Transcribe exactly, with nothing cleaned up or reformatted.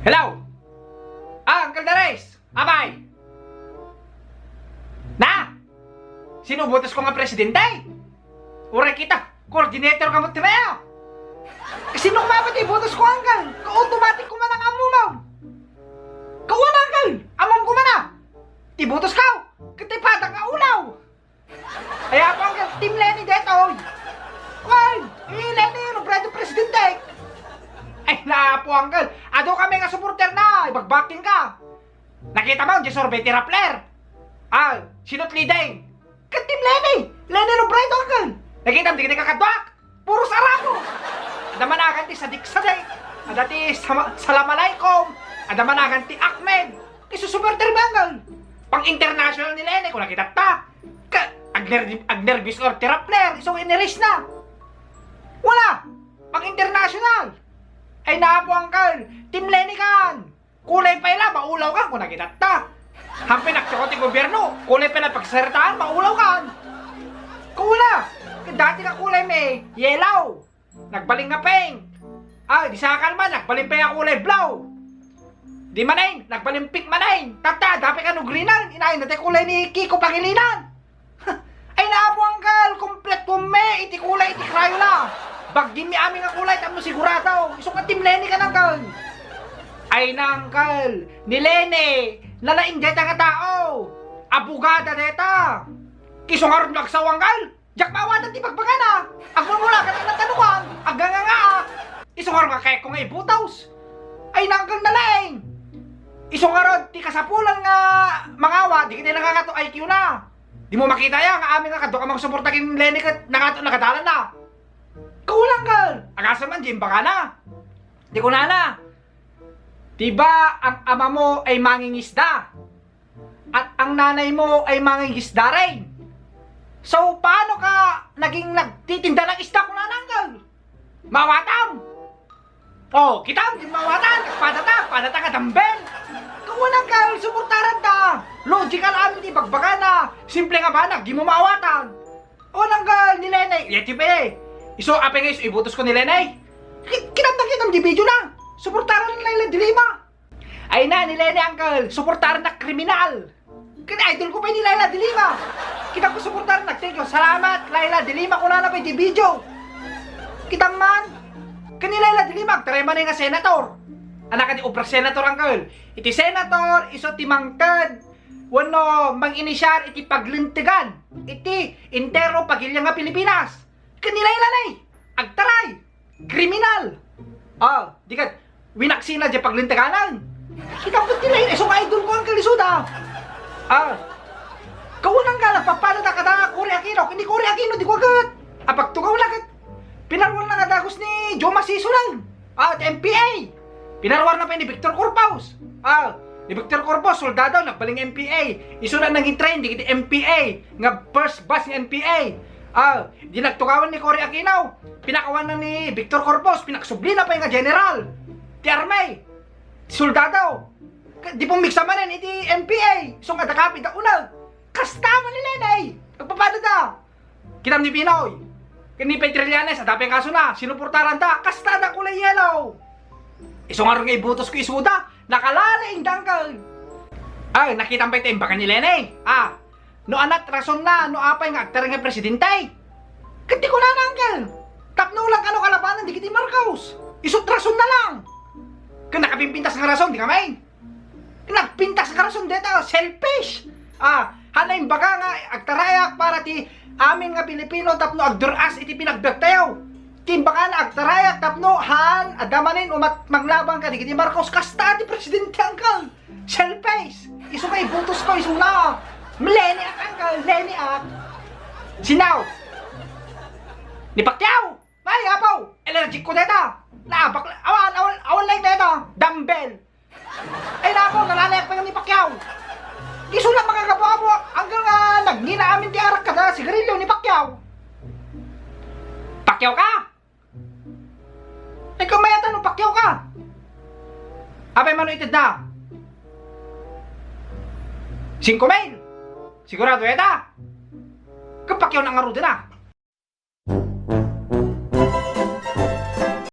Hello? Ah, Uncle Dares! Apay! Na? Sino ibotosko nga presidente? Uray kita, coordinator kamo ti maya. Sino koma ti ibotosko, Uncle? Ka-automatic koma nga ammom. Kawan, Uncle! Ammom koma na! Ti ibotosko! Ket ti padak nga ulaw! Ay, Apo, Uncle, Team Leni detoy. Wen, eh, Leni Robredo presidente. Ay, na, Apo, Uncle. Adu kami nga supporter na, ibagbakting ka. Nakita mo, di survey ti Rappler. Ah, sino ti leading? Ket Team Leni. Leni Robredo, Uncle. Nakita mo, di ka kaduak. Puro sarado. Adda managan ti sadik-sadik. Adda ti sama-, salam alaikum. Adda managan ti Ahmed. Isu supporter mi, Uncle. Pang-international ni Leni, kung nakita ta. Ka, agner-, agnerbios or ti Rappler, isu inerase na. Wala. Pang-international. Ay, na, Apo, Uncle. Team Leni kan. Kulay pay la, maulaw kan, kung nakita ta. Hampin nagturo ti gobyerno, kulay pay la pagsaritaen, maulaw kan. Kula. Dati nga kulay mi, yellow. Nagbalin nga pink. Ah, di sakal man, nagbalin pay nga kulay blue. Di manen, nagbalin pink manen. Tatta, dapat ka no green an. Inayon na ti kulay ni Kiko Pangilinan. Ay, na, Apo, Uncle, kompleto mi iti kulay iti Crayola. Bagdim mi amin nga kulay, tapno sigurado. Isu nga Team Leni kan, Uncle. Ay, na, Uncle, ni Leni, nalaing deta nga tao. Abogada deta. Isu ngarud no agsaw, Uncle. Diak maawatan ti bagbagana. Agmulmula ket natanukan, agnganga. Isu ngarud nga kayatko nga ibotos. Ay, na, Uncle, nalaing. Isu ngarud ti kasapulan nga mangawa, di kita nangangato I Q na. Dimo makita aya nga amin nga kaduak a mangsuporta ken Leni ket nangato nagadalan na. Kawan, Uncle. Agasem man, di imbagana. Di kunana. Di ba ang ama mo ay mangingisda? At ang nanay mo ay mangingisda rin. So, paano ka naging nagtitinda ng isda, kunana, Uncle? Maawatam! Oh, kitam, di maawatan, agpadata, agpadata nga dumbbell. Kawan, Uncle, suportaran ta. Logical amin ti bagbagana. Simple nga banag, di mo maawatan. Oh, Uncle, ni Leni. Yeti pa eh. Isu, apay nga isu, ibotosko ni Leni. Ki-, kitam na kitam di video na. Suportaran ni Leila de Lima. Ay na, ni Leni, Uncle, suportaran na kriminal. Ken idol ko pay ni Leila de Lima. Kita ko suportaran na, thank you. Salamat, Leila de Lima, kunana pay di video. Kita man, ken ni Leila de Lima, agtaray man nga senator. Anak di obra senator, Uncle. Iti senator, isu ti mangted, wenno manginitiar iti paglintegan iti entero pagilya nga Pilipinas. Ken ni Leila, nay, agtaray. Kriminal! Ah, di ket, winaksina diay paglinteganan. Kita met ti lain, isu nga idol ko, Uncle, isuda. Ah, kawan, Uncle, nagpapadada kada Cory Aquino. Ken ni Cory Aquino, di ko ket. Apagtugawna ket. Pinaruarna nga dagus ni Joe Masiso lang. Ah, ti M P A. Pinaruarna pay ni Victor Corpus. Ah, ni Victor Corpus, soldado, nagbalin M P A. Isu na nangin training iti M P A. Nga first batch ni M P A. Ah, di nagtugawan ni Cory Aquino. Pinakawanna ni Victor Corpus, pinaksublina pay nga general ti army, ti soldado. Ka-, di pumigsa manen iti M P A. Isu nga adda kapi da uneg. Kasta man ni Leni. Nagpapadada. Kitam ni Pinoy. Ken ni Petrilianes, adda pay kasona. Sinuportaran da. Kasta da kulay yellow. Isu ngarud nga ibotos ko isuda. Nakalalaing da, Uncle. Ay, nakitam pay ti imbaga ni Leni. Ah, no anat rason na, no apay nga agtaray nga presidente. Ket di kunana, Uncle. Tapno lang kano kalabanan, di kiti Marcos. Isut rason na lang. Ken nakapimpintas nga rason, di kami. Nagpintas nga rason deta, selfish. Ah, haan imbaga nga agtarayak para ti amin nga Pilipino tapno agdur-as iti panagbiagtayo. Ti imbagana agtarayak tapno haan adda manen umat manglabang kadagiti Marcos, kasta ti presidente, Uncle. Selfish. Isu nga ibotos ko, isuna. Leni ak, Uncle, Leni ak. Sinaw. Ni Pacquiao. Ay, apaw, allergic ko deta. Naabak, awan, awan, awan lang deta. Dumbbell. Ay, nako, nalalayak pa ni Pacquiao. Isu lang makagapu-apu, hanggang nga nagngina amin ti arak kada sigarilyo ni Pacquiao. Pacquiao ka? Ay, kamayatan mo, Pacquiao ka. Apay mano ited na? Singko mil. Sigurado, eta? Ka Pacquiao na ngarud na.